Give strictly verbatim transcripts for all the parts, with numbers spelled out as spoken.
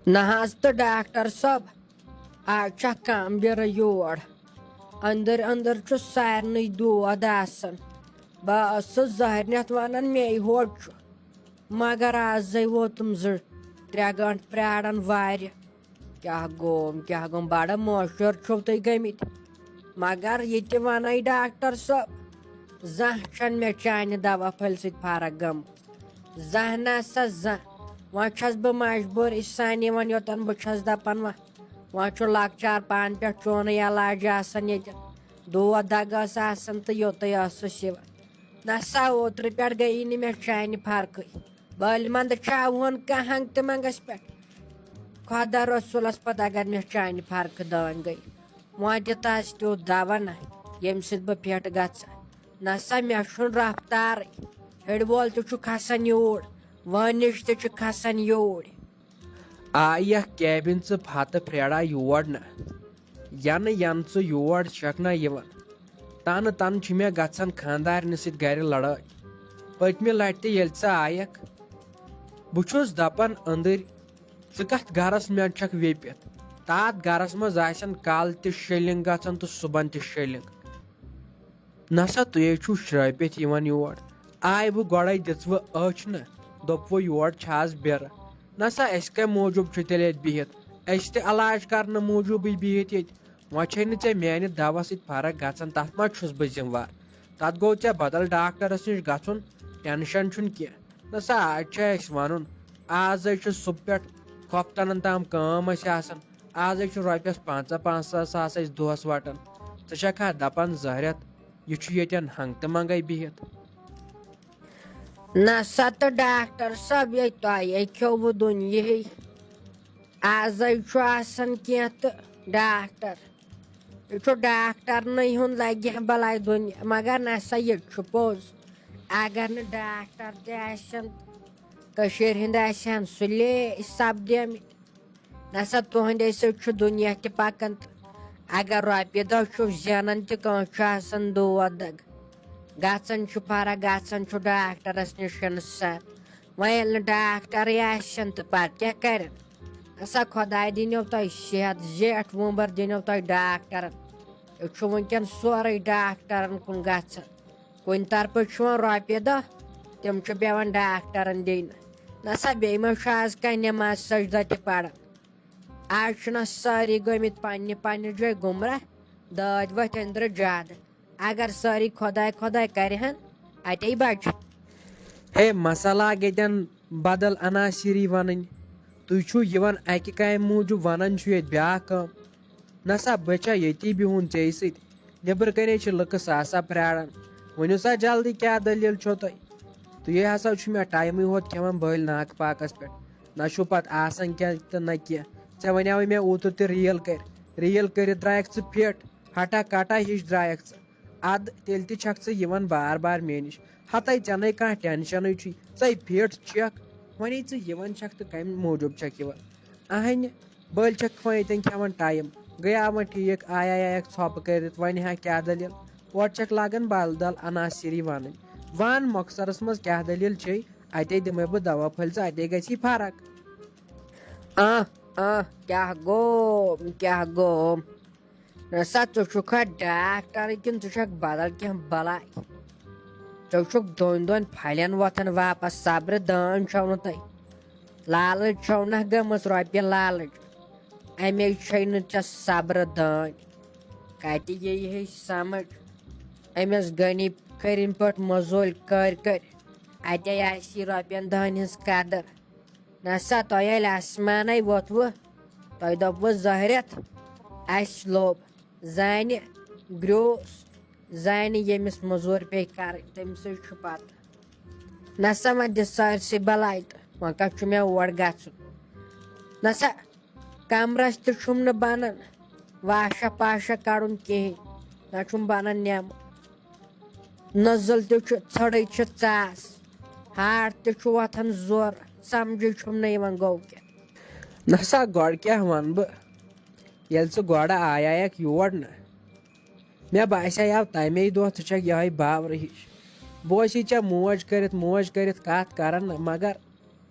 نہ حظ تہٕ ڈاکٹر صٲب، آز چھا کم بیرٕ یور۔ أنٛدٕرۍ أنٛدٕرۍ چھُ سارنٕے دود آسان۔ بہٕ ٲسٕس زہرِ نٮ۪تھ ونان مے ہوت چھُ، مگر آزے ووتُم زٕ ترٛےٚ گٲنٛٹہٕ پراران وارِ۔ کیٛاہ گوم، کیٛاہ گوم، بڑٕ مشہوٗر چھِو تُہۍ گٔمٕتۍ۔ مگر یہِ تہِ ونے ڈاکٹر صٲب، زانٛہہ چھنہٕ مےٚ چانہِ دوا پھلہِ سۭتۍ فرق گٔمٕژ۔ زانٛہہ نہ سا زانٛہہ۔ وۄنۍ چھَس بہٕ مجبوٗر، یہِ سان یِوان یوٚتَن بہٕ چھَس دَپان، وۄنۍ، وۄنۍ چھُ لۄکچار پانہٕ پٮ۪ٹھ چونُے علاج آسان ییٚتہِ۔ دود دَگ ٲس آسان تہٕ یوٚتُے ٲسٕس یِوان۔ نہ سا، اوترٕ پٮ۪ٹھ گٔیی نہٕ مےٚ چانہِ فرقٕے۔ بٔلۍ منٛدٕ چھا وُہَن کانٛہہ ہنٛگ تہٕ منٛگَس پٮ۪ٹھ۔ خۄدا رسوٗلَس پَتہٕ اگر مےٚ چانہِ فرقہٕ دٲنۍ گٔے۔ وۄنۍ دِ تَس تیُتھ دَوا نہ، ییٚمہِ سۭتۍ بہٕ پھِٹ گژھٕ۔ نہ سا، مےٚ چھُنہٕ رفتارٕے۔ ہیٚرِ وول تہِ چھُ کھسان یوٗرۍ، وٲنِج تہِ چھُ کھسان یوٗرۍ۔ آیکھ کیبن ژٕ پھتہٕ پھرٛیڑا یور نہ۔ ینہٕ ینہٕ ژٕ یور چھکھ نہ یِوان۔ تنہٕ تنہٕ چھِ مےٚ گژھان خانٛدارنہِ سۭتۍ گرِ لڑٲے۔ پٔتمہِ لٹہِ تہِ ییٚلہِ ژٕ آیکھ، بہٕ چھُس دپان أنٛدٕرۍ، ژٕ کتھ گرس منٛز چھکھ ویپِتھ؟ تتھ گرس منٛز آسن کالہٕ تہِ شیلنگ گژھان تہٕ صبحن تہِ شیلنگ۔ نسا تُہۍ ہے چھِو شرٲپِتھ یِوان یور۔ آے وٕ گۄڈَے دِژوٕ أچھ نہ، دوٚپوٕ یور چھِ آز بیرٕ۔ نسا اَسہِ کَمہِ موٗجوٗب چھِ تیٚلہِ ییٚتہِ بِہِتھ؟ اَسہِ تہِ علاج کرنہٕ موٗجوٗبٕے بِہِتھ ییٚتہِ۔ وۄنۍ چھے نہٕ ژےٚ میٛانہِ دوا سۭتۍ فرق گژھان، تَتھ ما چھُس بہٕ ذِمہٕ وار؟ تَتھ گوٚو ژےٚ بدل ڈاکٹرَس نِش گژھُن، ٹٮ۪نشَن چھُنہٕ کینٛہہ۔ نسا آز چھُ اَسہِ وَنُن، آزَے چھُ صُبح پٮ۪ٹھ خۄفتَنَن تام کٲم اَسہِ آسان۔ آزَے چھُ رۄپیَس پنٛژاہ پنٛژاہ ساس اَسہِ دۄہَس وَٹان۔ ژٕ چھَکھا دَپان زہرٮ۪تھ، یہِ چھُ ییٚتٮ۪ن ہنٛگتہٕ منٛگَے بِہِتھ؟ نہ سا تہٕ ڈاکٹر صٲب، ییٚتہِ تۄہہِ ہے کھیوٚوٕ دُنیاہٕے۔ آزَے چھُ آسان کینٛہہ تہٕ ڈاکٹر۔ یہِ چھُ ڈاکٹرنٕے ہُنٛد لَگہِ ہا بَلاے دُنیا، مگر نہ سا ییٚتہِ چھُ پوٚز۔ اگر نہٕ ڈاکٹر تہِ آسن، کٔشیٖرِ ہِنٛدۍ آسہِ ہن سُلے سپدیمٕتۍ۔ نسا تُہنٛدے سۭتۍ چھُ دُنیا تہِ پکان تہٕ اگر رۄپیہِ دہ چھُو زینان تہِ کٲنٛسہِ چھُ آسان دود دگ۔ گژھان چھُ فرق، گژھان چھُ ڈاکٹرس نِش اِنسان۔ وۄنۍ ییٚلہِ نہٕ ڈاکٹرٕے آسن تہٕ پتہٕ کیٛاہ کرن؟ نسا خۄداے دِنو تۄہہِ صحت، زیٹھ وُمبر دِنو تۄہہِ ڈاکٹرن۔ أسۍ چھُ وٕنکیٚن سورُے ڈاکٹرن کُن گژھان۔ کُنہِ طرفہٕ چھُ یِوان رۄپیہِ دہ، تِم چھِ پٮ۪وان ڈاکٹرن دِنۍ۔ نسا بیٚیہِ ما چھُ آز کانٛہہ نٮ۪ماز سجدہ تہِ پران؟ آز چھِنہ سٲری گٔمٕتۍ پننہِ پننہِ جایہِ گمراہ، دٲدۍ ؤتھۍ أنٛدرٕ زیادٕ۔ اگر سٲری خۄداے خۄداے کرِہن، اتے بچہِ۔ ہے، مسلہٕ آ ییٚتٮ۪ن بدل عناصری ونٕنۍ۔ تُہۍ چھِو یِوان اکہِ کامہِ موٗجوٗب، ونان چھِو ییٚتہِ بیٛاکھ کٲم۔ نسا، بہٕ چھا ییٚتی بِہُن ژےٚ سۭتۍ؟ نیٚبرٕ کنے چھِ لُکہٕ ساسا پرٛاران۔ ؤنِو سا جلدی، کیٛاہ دٔلیٖل چھو تۄہہِ؟ تُہۍ ہسا چھِو مےٚ ٹایمٕے ہوت کھٮ۪وان بٔلۍ ناکہٕ پاکس پٮ۪ٹھ۔ نہ چھُو پتہٕ آسان کینٛہہ تہٕ نہ کینٛہہ۔ ژےٚ ونیاوُے مےٚ اوترٕ تہِ ریل کٔرۍ، ریل کٔرِتھ درٛایکھ ژٕ فِٹ۔ ہٹا کٹا ہِش درٛایکھ ژٕ۔ ادٕ تیٚلہِ تہِ چھکھ ژٕ یِوان بار بار مےٚ نِش۔ ہتے ژےٚ نے کانٛہہ ٹینشنٕے چھُے، ژے فِٹ چھکھ۔ وۄنۍ ژٕ یِوان چھکھ تہٕ کمہِ موٗجوٗب چھکھ یِوان؟ اہنہِ، بٔلۍ چھکھ وۄنۍ ییٚتٮ۪ن کھٮ۪وان ٹایم۔ گٔیا وۄنۍ ٹھیٖک، آیا آیکھ ژھۄپہٕ کٔرِتھ، وۄنۍ ہا کیٛاہ دٔلیٖل؟ اورٕ چھکھ لاگان بدل عناصری ونٕنۍ۔ ون مۄخصرس منٛز کیٛاہ دٔلیٖل چھے، اتے دِمے بہٕ دوا پھٔلۍ ژٕ، اتے گژھی فرق۔ آہ، آہ، کیٛاہ گوٚو، کیٛاہ گوٚو؟ نہ سا، ژٕ چھُکھا ڈاکٹر کِنہٕ ژٕ چھکھ بدل کینٛہہ بلاے؟ ژٕ چھُکھ دۄن دۄن پھلٮ۪ن وۄتھان واپس، صبرٕ دٲن چھو نہٕ تۄہہِ۔ لالٕچ چھو نہ گٔمٕژ رۄپیہِ لالٕچ، اَمے چھے نہٕ ژےٚ صبرٕ دٲن۔ کتہِ ییہِ ہے سمجھ؟ أمِس غنی کٔرِنۍ پٲٹھۍ مٔزوٗرۍ کٔرۍ کٔرۍ، اتے آسی رۄپین دہن ہٕنٛز قدر۔ نسا، تۄہہِ ییٚلہِ آسمانے ووتوٕ، تۄہہِ دوٚپوٕ زہرٮ۪تھ، اَسہِ لوٚب۔ زانہِ گرٛوس، زانہِ ییٚمِس مٔزوٗرۍ پیٚیہِ کَرٕنۍ، تٔمۍ سٕے چھُ پَتہٕ۔ نسا، وۄنۍ دِ سٲرسٕے بَلاے تہٕ وۄنۍ کَتھ چھُ مےٚ اور گژھُن؟ نسا، کَمرَس تہِ چھُم نہٕ بَنان واشا پاشا کَڑُن کِہیٖنۍ، نہ چھُم بَنان نٮ۪مہٕ۔ نٔزٕل تہِ چھُ، ژھٔڑٕے چھِ ژاس، ہاٹھ تہِ چھُ وۄتھان زورٕ، سَمجھٕے چھُم نہٕ یِوان گوٚو کیٛاہ۔ نسا، گۄڈٕ کیٛاہ وَنہٕ بہٕ؟ ییٚلہِ ژٕ گۄڈٕ آیایَکھ یور نہ، مےٚ باسیٛاو تَمے دۄہ ژٕ چھَکھ یِہوٚے باورٕ ہِش۔ بہٕ اوسُے ژےٚ موج کٔرِتھ، موج کٔرِتھ کَتھ کَران، مگر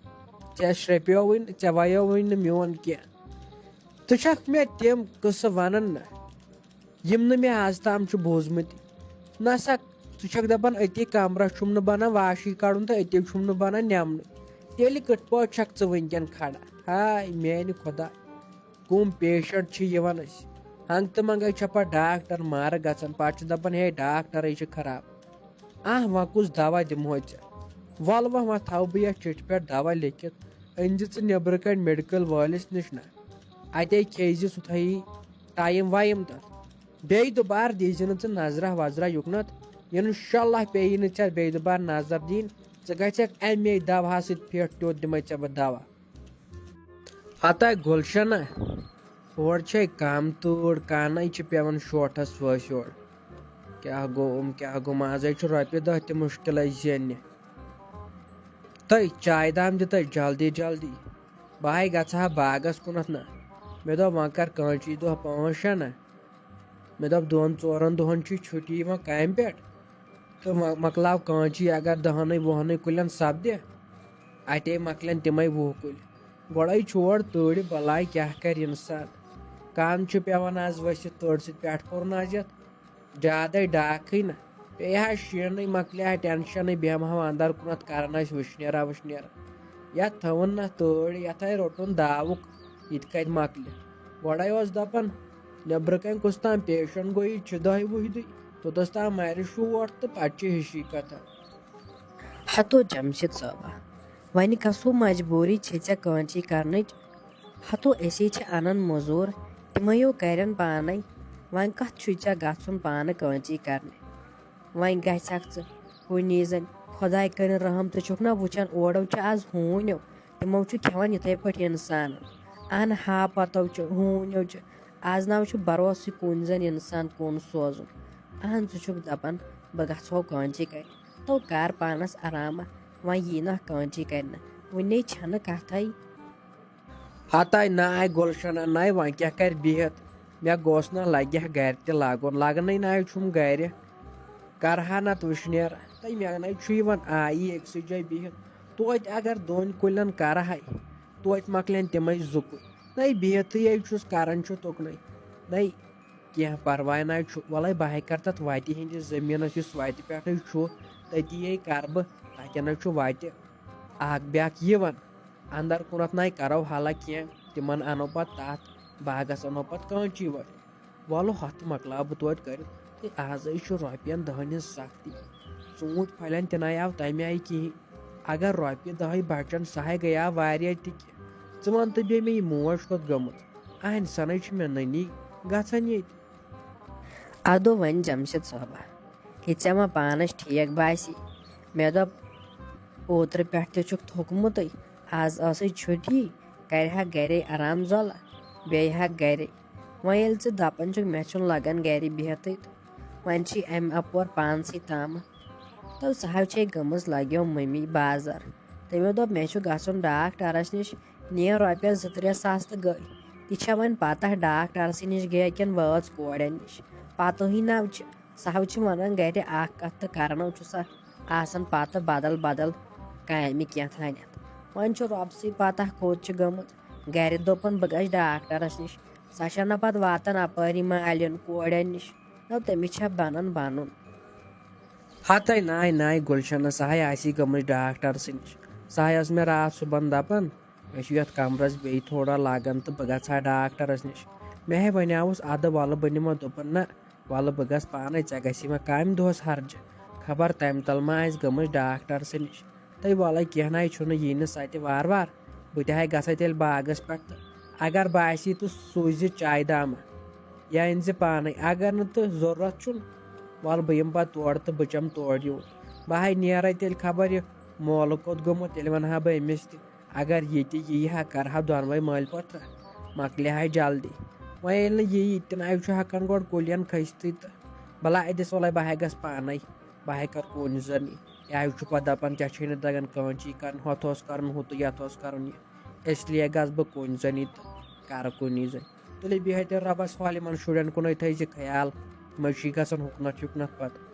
ژےٚ شرٛپیووٕے نہٕ، ژےٚ وَیووٕے نہٕ میون کینٛہہ۔ ژٕ چھَکھ مےٚ تِم قٕصہٕ وَنان نہ، یِم نہٕ مےٚ آز تام چھِ بوٗزمٕتۍ۔ نہ سا، ژٕ چھَکھ دَپان أتی کَمرَس چھُم نہٕ بَنان واشی کَڑُن تہٕ أتی چھُم نہٕ بَنان نٮ۪منُے۔ تیٚلہِ کِتھ پٲٹھۍ چھَکھ ژٕ وٕنکٮ۪ن کھڑا؟ ہاے میٛانہِ خۄدا، کٕم پیشنٹ چھِ یِوان أسۍ۔ ہنٛگتہٕ منٛگَے چھےٚ پَتہٕ ڈاکٹر مارٕ گژھان، پَتہٕ چھِ دَپان ہے ڈاکٹرٕے چھِ خراب۔ آہ، وۄنۍ کُس دوا دِمہوے ژےٚ؟ وَلہٕ وۄنۍ، وۄنۍ تھاوٕ بہٕ یَتھ چِٹھِ پٮ۪ٹھ دوا لیکھِتھ، أنۍ زِ ژٕ نیٚبرٕ کَنۍ میڈیکل وٲلِس نِش نہ۔ اَتے کھیٚیہِ زِ سُہ تھٲیی ٹایم وایم تَتھ۔ بیٚیہِ دُبارٕ دیٖزِ نہٕ ژٕ نظرہ وظرہ یُکنَتھ۔ اِنشاء اللہ پیٚیی نہٕ ژےٚ بیٚیہِ دُبارٕ نظر دِنۍ۔ ژٕ گژھکھ اَمے دوا سۭتۍ فِٹ، تیُتھ دِمَے ژےٚ بہٕ دوا۔ ہتا گُلشنہ، ہورٕ چھے کم تۭر، کانے چھِ پٮ۪وان شوٹھس وٲسۍ یورٕ۔ کیٛاہ گوٚو، کیٛاہ گوٚو، منٛزے چھُ رۄپیہِ دہ تہِ مُشکِلے زیننہِ۔ تہٕ چایہِ دام دِ تہٕ جلدی جلدی۔ بہٕ ہاے گژھٕ ہا باغس کُنتھ نہ۔ مےٚ دوٚپ وۄنۍ کر کٲنچی دۄہ پانٛژھ شےٚ نہ۔ مےٚ دوٚپ دۄن ژورن دۄہن چھِ چھُٹی یِوان کامہِ پٮ۪ٹھ۔ تہٕ وۄنۍ مۄکلاو کٲنچی اگر دہنٕے وُہنٕے کُلٮ۪ن سپدِ، اتے مۄکلن تِمے وُہ کُلۍ۔ گۄڈے چھور تۭرِ بلاے کیٛاہ کرِ انسان۔ کن چھُ پٮ۪وان از ؤسِتھ تۭرِ سۭتۍ، پٮ۪ٹھ کوٚرُن از یتھ زیادے ڈاکھٕے نہ۔ پیٚیہِ ہا شیٖنٕے، مۄکلہِ ہا ٹینشنٕے، بیٚہمہٕ ہاو اندر کُنتھ کران ٲسۍ وٕشنیرا وٕشنیرا۔ یتھ تھٲوٕن نہ تۭرِ، یتھ ہے روٚٹُن داوُک، یہِ تہِ کتہِ مۄکلہِ۔ گۄڈے اوس دپان، نیٚبرٕ کنۍ کُس تام پیشنٹ گوٚو، یہِ چھِ دۄہہِ وُہہِ دُے، توٚتس تام مرِ شوٹھ تہٕ پتہٕ چھِ ہِشی کتھا۔ ہتو جمشید صٲبہ، وۄنۍ کۄسُو مجبوٗری چھے ژےٚ کٲنچی کرنٕچ؟ ہتو أسی چھِ انان مٔزوٗر، تِمَیو کرن پانے۔ وۄنۍ کتھ چھُے ژےٚ گژھُن پانہٕ کٲنچی کرنہِ؟ وۄنۍ گژھکھ ژٕ کُنی زٔنۍ۔ خۄداے کٔرِن رحم، ژٕ چھُکھ نا وٕچھان اورو چھِ از ہوٗنیو، تِمو چھُ کھٮ۪وان یِتھے پٲٹھۍ انسان۔ ان ہا پتو چھُ ہوٗنیو چھُ، از ناو چھُ بروسٕے کُنہِ زٔنۍ انسان کُن سوزُن۔ اہن ژٕ چھُکھ دپان بہٕ گژھو کٲنچی کرِ، تو کر پانس آرامہ، وۄنۍ یی نہ کٲنچی کرنہ، وُنے چھنہٕ کتھے۔ ہتاے ناے گُلشنہ ناے، وۄنۍ کیٛاہ کرِ بِہِتھ؟ مےٚ گوٚژھ نہ لگہِ ہا گرِ تہِ لگُن، لگنٕے ناے چھُم گرِ۔ کرٕ ہا نتہٕ وٕشنیر، تہٕ مےٚ ناے چھُ یِوان آیی أکسٕے جایہِ بِہِتھ۔ توتہِ اگر دۄن کُلٮ۪ن کرٕ ہاے، توتہِ مۄکلن تِمے زٕ کُلۍ۔ ناے بِہِتھٕے ہے چھُس کران چھُ تُکنُے۔ ناے کینٛہہ پرواے ناے چھُ، وَلَے بہٕ ہَے کَرٕ تَتھ وَتہِ ہِنٛدِس زٔمیٖنَس، یُس وَتہِ پٮ۪ٹھٕے چھُ، تٔتی ہے کَرٕ بہٕ۔ تَتٮ۪ن حظ چھُ وَتہِ اَکھ بیٛاکھ یِوان۔ اَندَر کُنَتھ نَے کَرو حالہ کینٛہہ، تِمَن اَنو پَتہٕ تَتھ باغَس اَنو پَتہٕ کٲنچی وٲلۍ۔ وَلہٕ ہۄتھ مۄکلاو بہٕ توتہِ کٔرِتھ۔ تہٕ آزَے چھُ رۄپیَن دَہَن ہِنٛز سَختی۔ ژوٗنٛٹھۍ پھَلٮ۪ن تہِ نَے آو تَمہِ آیہِ کِہیٖنۍ۔ اگر رۄپیہِ دَہَے بَچَن، سۄ ہے گٔیاو واریاہ تہِ کینٛہہ۔ ژٕ وَن تہٕ بیٚیہِ مےٚ یہِ موج کوٚت گٔمٕژ؟ اہنہِ سنے چھِ مےٚ نٔنی گژھان ییٚتہِ۔ ادو وۄنۍ جمشید صٲبہ، یہِ ژےٚ وۄنۍ پانس ٹھیک باسی۔ مےٚ دوٚپ، اوترٕ پٮ۪ٹھ تہِ چھُکھ تھوٚکمُتٕے، از ٲسٕے چھُٹی، کرِ ہا گرے آرام زۄلہ، بیٚیہِ ہا گرے۔ وۄنۍ ییٚلہِ ژٕ دپان چھُکھ مےٚ چھُنہٕ لگان گرِ بِہتھٕے تہٕ وۄنۍ چھِ امہِ اپور پانسٕے تامتھ۔ تو سۄ حظ چھے گٔمٕژ لگیو مٔمی بازر۔ تٔمۍ دوٚپ مےٚ چھُ گژھُن ڈاکٹرس نِش، نیر رۄپیس زٕ ترٛےٚ ساس تہٕ گٔے۔ تہِ چھےٚ وۄنۍ پتہ ڈاکٹرسٕے نِش گٔیے کِنہٕ وٲژ کورٮ۪ن نِش۔ پتہٕے نہ چھِ، سۄ حظ چھِ ونان گرِ اکھ کتھ تہٕ کران چھُ سۄ آسان پتہٕ بدل بدل کامہِ کینٛہہ تانٮ۪تھ۔ وۄنۍ چھُ رۄبسٕے پتہ کوٚت چھِ گٔمٕژ۔ گرِ دوٚپُن بہٕ گژھٕ ڈاکٹرس نِش، سۄ چھےٚ نہ پتہٕ واتان اپٲری مالٮ۪ن کورٮ۪ن نِش۔ نہ تٔمِس چھےٚ بنان بنُن۔ ہتے ناے ناے گُلشنہ، سۄ ہاے آسی گٔمٕژ ڈاکٹرسٕے نِش۔ سۄ ہاے ٲس مےٚ راتھ صُبحن دپان، مےٚ چھُ یتھ کمرس بیٚیہِ تھوڑا لگان تہٕ بہٕ گژھٕ ہا ڈاکٹرس نِش۔ مےٚ ہے ونیاوُس ادٕ ولہٕ بہٕ نِمہ، دوٚپُن نہ، ولہٕ بہٕ گژھٕ پانے، ژےٚ گژھی وۄنۍ کامہِ دۄہس ہرجہِ۔ خبر تمہِ تل ما آسہِ گٔمٕژ ڈاکٹرسٕے نِش۔ تہٕ ولے کینٛہہ ناے چھُنہٕ، یی نہٕ سۄ تہِ وارٕ وارٕ۔ بہٕ تہِ ہاے گژھے تیٚلہِ باغس پٮ۪ٹھ تہٕ اگر باسی تہٕ سوٗزِ چایہِ دامہ۔ یا أنۍ زِ پانے، اگر نہٕ تہٕ ضروٗرت چھُنہٕ، ولہٕ بہٕ یِمہٕ پتہٕ تورٕ تہٕ بہٕ چمہٕ تورٕ یوٗ۔ بہٕ ہاے نیرے تیٚلہِ خبر یہِ مولہٕ کوٚت گوٚمُت، تیٚلہِ ونہٕ ہا بہٕ أمِس تہِ۔ اگر یہِ تہِ یی ہا، کرٕ ہا دۄنوے مٲلۍ پٲٹھۍ تہٕ مۄکلہِ ہا جلدی۔ وۄنۍ ییٚلہِ نہٕ یہِ یہِ تہِ ناے چھُ ہٮ۪کان گۄڈٕ کُلٮ۪ن کھٔسۍتھٕے تہٕ بلاے دِس وَلَے بہٕ ہا گژھٕ پانے، بہٕ ہا کرٕ کُنہِ زٔنی۔ یہِ ہا چھُ پتہٕ دپان ژےٚ چھے نہٕ تگان کٲنچی کرٕنۍ، ہۄتھ اوس کرُن ہُہ تہٕ یتھ اوس کرُن یہِ۔ اس لیے گژھٕ بہٕ کُنہِ زٔنی تہٕ کرٕ کُنی زٔنۍ۔ تُلِو بِہِو تیٚلہِ رۄبس حوالہٕ، یِمن شُرٮ۪ن کُنُے تھٲیزِ خیال، یِمے چھِ گژھان ہُکنتھ یُکنتھ پتہٕ۔